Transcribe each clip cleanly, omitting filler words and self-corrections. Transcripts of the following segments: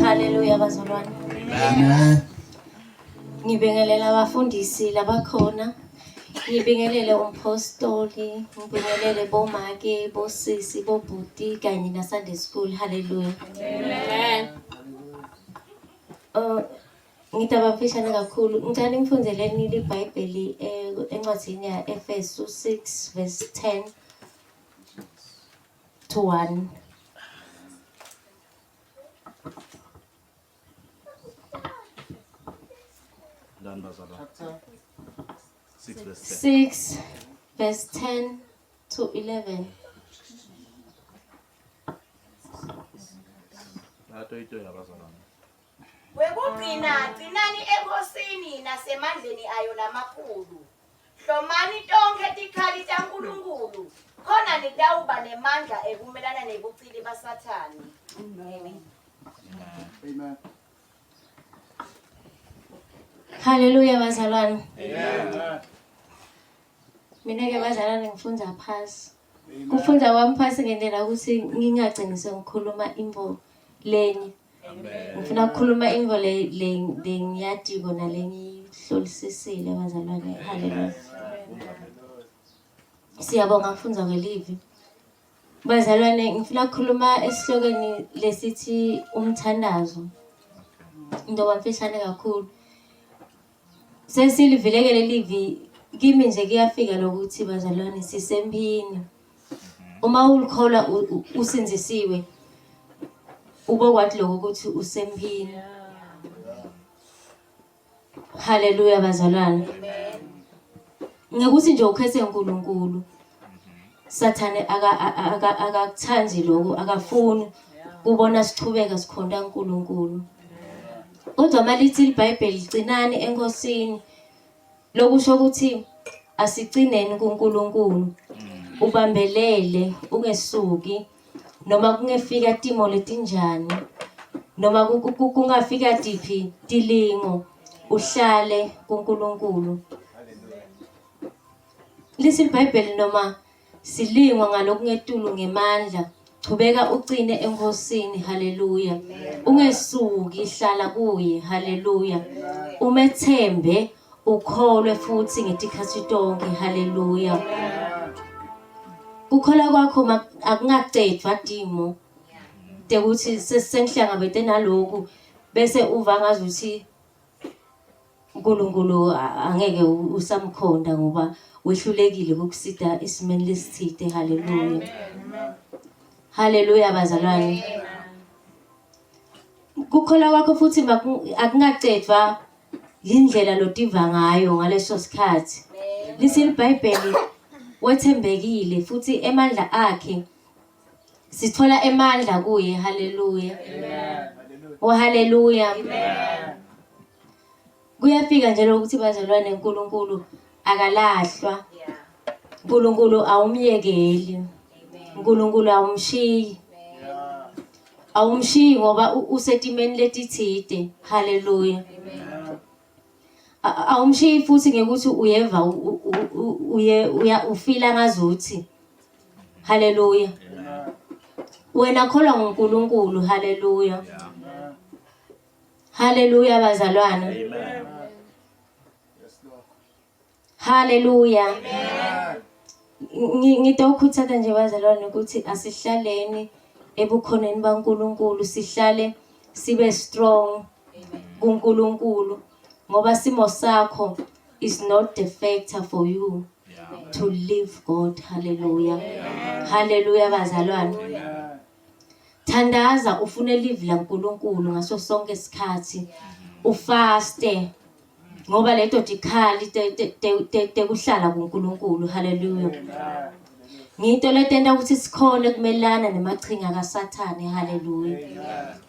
Haleluya bazalwane. Amen. Ngibingelela abafundisi labakhona. Ngibingelele umpostoli, ngibingelele bomake, bosisi, bobhuti kanye na Sunday school. Haleluya. Amen. Uh, ngitaba mfishane kakhulu. Ngicela ningifundzeleni liBhayibheli eh, encwadzini ya Efesu 6 verse 10 to 1. Done, bazalwane. 6 verse 10. 6 verse 10 to 11. Bayatoyitoya bazalwane. Wekugcina, cinani eNkhosini nasemandleni ayo lamakhulu. Hlomani tonkhe tikhali taNkulunkulu, khona nitawuba nemandla ekumelana nebucili baSathane. Amen. Amen. Haleluya bazalwane. Amen. Mina ke bazalwane ngifunda phasi. Kufunda kwami phasi ngendlela ukuthi ngingagcini sengikhuluma intfo lenye. Ngifuna ukukhuluma intfo le le le ngiyatiko nalengiyihlolisisile bazalwane. Haleluya. Siyabonga kufundza kwelivi. Bazalwane ngifuna ukukhuluma esihlokweni lesithi umthandazo. Ndoba mfishane kakhulu. Sesilivilekele livi kimi nje kuyafika lokuthi bazalwane sisempini. Uma ulikholwa usindzisiwe ubokwathi lokho ukuthi usempini. Haleluya bazalwane. Ngekuthi nje ukhethe uNkulunkulu. Sathane akakuthandi lokho, akafuni kubona sichubeka sikhonta uNkulunkulu. Kodwa uma lithi iBhayibheli gcinani eNkosini, lokusho ukuthi asicineni kuNkulunkulu. Ubambelele ungesuki noma kungefika timo letinjani noma kungafika tiphi tilingo uhlale kuNkulunkulu. Lithi iBhayibheli noma silingwa ngalokungetulu ngemandla chubeka ucine eNkosini haleluya ungesuki hlala kuye haleluya umethembe ukholwe futhi ngetikhathi tonke haleluya kukholwa kwakho akungacedwa timo tekuthi sengihlangabete naloku bese uva ngazuthi uNkulunkulu angeke usamkhonda ngoba wehlulekile ukukusita esimeni lesithide haleluya haleluya bazalwane kukholwa kwakho futhi akungacedwa yindlela lotiva ngayo ngaleso sikhathi lithi iBhayibheli wethembekile futhi emandla akhe sithola emandla kuye haleluya oh haleluya kuyafika nje lokuthi bazalwane uNkulunkulu akalahlwa uNkulunkulu awumyekeli uNkulunkulu awumshiyi awumshiyi ngoba usetimeni letithide haleluya awumshiyi futhi ngekuthi uyeva uye uya ufila ngazuthi haleluya wena kholwa nguNkulunkulu haleluya haleluya bazalwane Amen. Haleluya. Ngitawukhuthaza nje bazalwane ukuthi asihlaleni ebukhoneni baNkulunkulu sihlale sibe strong kuNkulunkulu ngoba simo sakho is not the factor for you to live God. Hallelujah. Hallelujah bazalwane. Thandaza ufune live laNkulunkulu ngaso sonke isikhathi. Ufaste ngoba leto tikhali tekuhlala kuNkulunkulu. Hallelujah. Ngito letenta ukuthi sikhone kumelana nemachinga kaSathane. Hallelujah.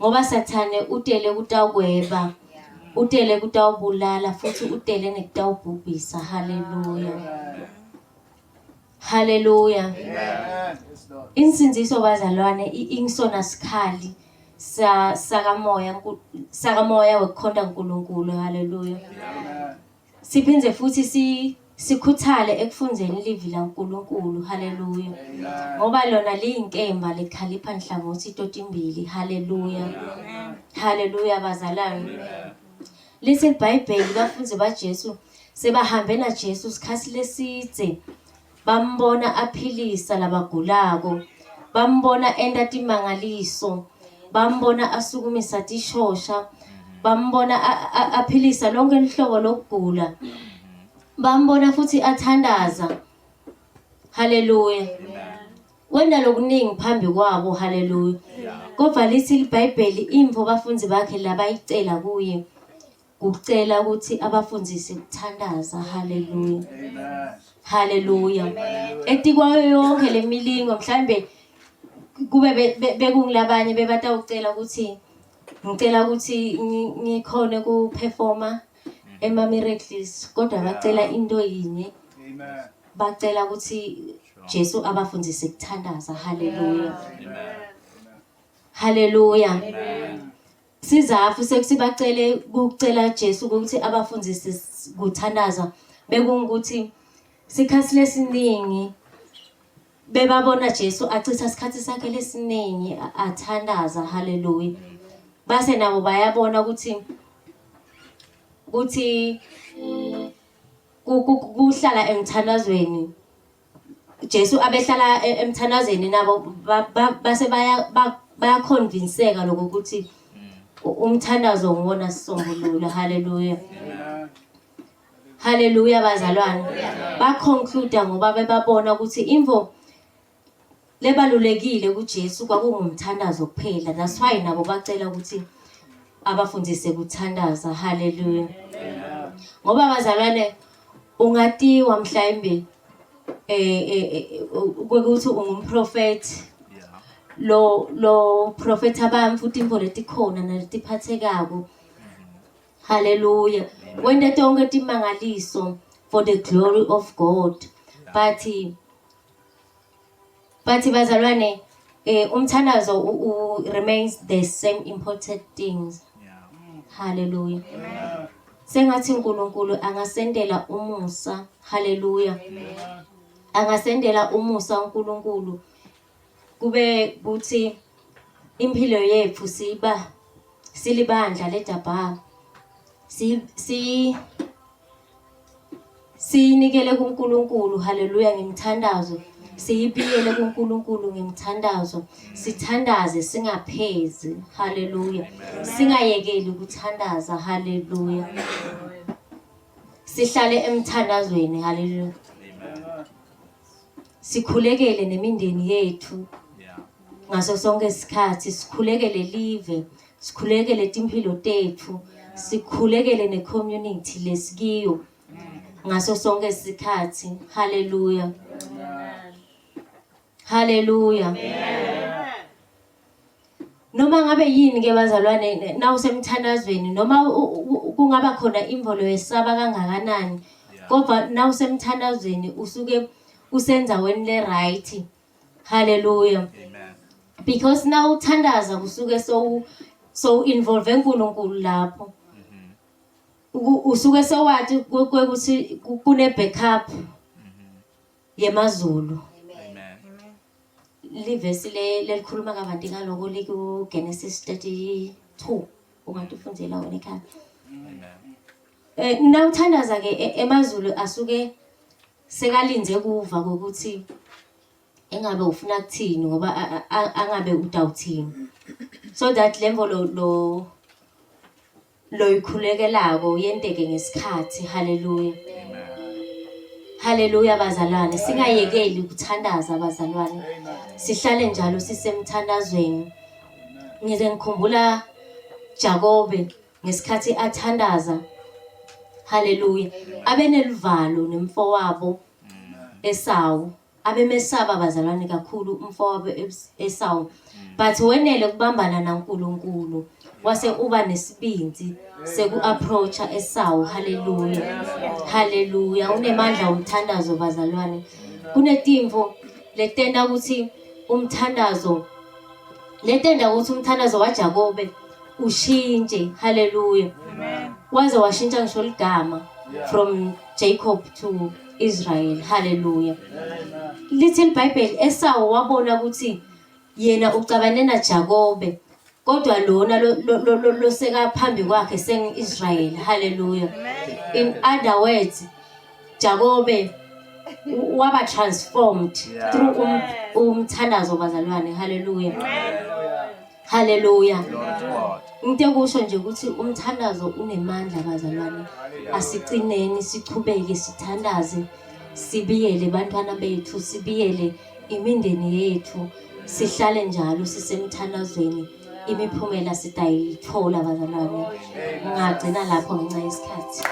Ngoba Sathane utele kutawukweba, utele kutawubulala futhi utele nekutawubhubhisa. Hallelujah. Haleluya. Amen. Yes, Lord. Insindiso bazalwane ingisona sikhali sa sakamoya sakamoya wekukhonta uNkulunkulu. Haleluya. Amen. Siphindze futhi si Sikhuthale ekufundzeni livi laNkulunkulu. Haleluya. Ngoba lona liyinkemba lekhalipha nhlangothi totimbili. Haleluya. Haleluya bazalwane. Lithi iBhayibheli bafundzi baJesu sebahambe naJesu isikhathi lesidze bambona aphilisa labagulako, bambona enta timangaliso, bambona asukumisa tishosha, bambona aphilisa lonke luhlobo lokugula, bambona futhi athandaza. Haleluya. Wenta lokuningi phambi kwabo, haleluya. Kodwa lithi iBhayibheli imvo bafundzi bakhe labayicela kuye Kucela ukuthi abafundise ukuthandaza. Haleluya. Haleluya. Etikwayo yonke lemilingo mhlambe kube bekungilabanye bebatawucela ukuthi ngicela ukuthi ngikhone kuperforma ema miracles kodwa bacela into yinye. Bacela ukuthi Jesu abafundise ukuthandaza. Haleluya. Haleluya. Sizatfu sekuthi bacele kucela Jesu ukuthi abafundise kuthandaza bekungukuthi sikhathi lesiningi bebabona Jesu achitha isikhathi sakhe lesiningi athandaza haleluya base nabo bayabona ukuthi ukuthi kuhlala emthandazweni Jesu abehlala e, emthandazweni nabo base baya bayaconvinceka lokho ukuthi umthandazo nguwona sisombululo. Haleluya. Haleluya bazalwane. Baconclude ngoba bebabona ukuthi imvo lebalulekile kuJesu kwakungumthandazo kuphela. That's why nabo bacela ukuthi abafundise kuthandaza. Haleluya. Ngoba bazalwane ungatiwa mhlawumbe eh, eh, eh ukuthi ungumprofeti lo lo prophet abami futhi imvo letikhona naletiphathekako haleluya wente tonke timangaliso for the glory of God but but bazalwane eh umthandazo remains the same important things haleluya sengathi uNkulunkulu angasendela umusa haleluya angasendela umusa uNkulunkulu kube kuthi impilo yethu siba silibandla ledabha si si Siyinikele kuNkulunkulu, haleluya, ngemthandazo. Siyibiyele kuNkulunkulu ngemthandazo. Sithandaze singaphezi, haleluya. Singayekeli ukuthandaza, haleluya. Sihlale emthandazweni, haleluya. Sikhulekele nemindeni yethu ngaso sonke isikhathi, sikhulekele live, sikhulekele timphilo tethu, sikhulekele necommunity lesikiyo ngaso sonke isikhathi. Haleluya. Haleluya. Noma ngabe yini ke bazalwane nawusemthandazweni noma kungaba khona imvolo yesaba kangakanani kodwa nawusemthandazweni usuke usenzaweni le right. Hallelujah. Amen. Because nawuthandaza kusuke so so involve uNkulunkulu lapho. Usuke sewati ukuthi kune backup yemazulu. Amen. Livesi le lelikhuluma kabanti ngaloko liku Genesis 32 ungatifundela wena ekhaya. Amen. Eh nawuthandaza ke emazulu asuke Sekalinze kuva kokuthi engabe ufuna kuthini ngoba angabe utawuthini so that lemvo lo lo loyikhulekelako yenteke ngesikhathi. Haleluya, haleluya bazalwane, singayekeli ukuthandaza bazalwane, sihlale njalo sisemthandazweni. Ngize ngikhumbula Jakobe ngesikhathi athandaza haleluya abeneluvalo nemfowabo Esawu abemesaba bazalwane kakhulu umfowabo Esawu but wenele kubambana naNkulunkulu wase uba nesibindi seku-approacha Esawu haleluya haleluya unemandla umthandazo bazalwane kunetimvo letenta ukuthi umthandazo letenta ukuthi umthandazo waJakobe ushintshe haleluya waze washintsha ngisho ligama from Jacob to Israel. Hallelujah. Lithi iBhayibheli Esawu wabona ukuthi yena ucabane naJakobe kodwa lona loseka phambi kwakhe sengu-Israel. Hallelujah. In other words, Jakobe waba transformed through umthandazo bazalwane. Hallelujah. Haleluya. Into ekusho nje ukuthi umthandazo unemandla bazalwane. Asicineni sichubeke sithandaze sibiyele bantwana bethu, sibiyele imindeni yethu, sihlale njalo sisemthandazweni. Imiphumela sitayithola bazalwane. Ngagcina lapho ngenxa yesikhathi.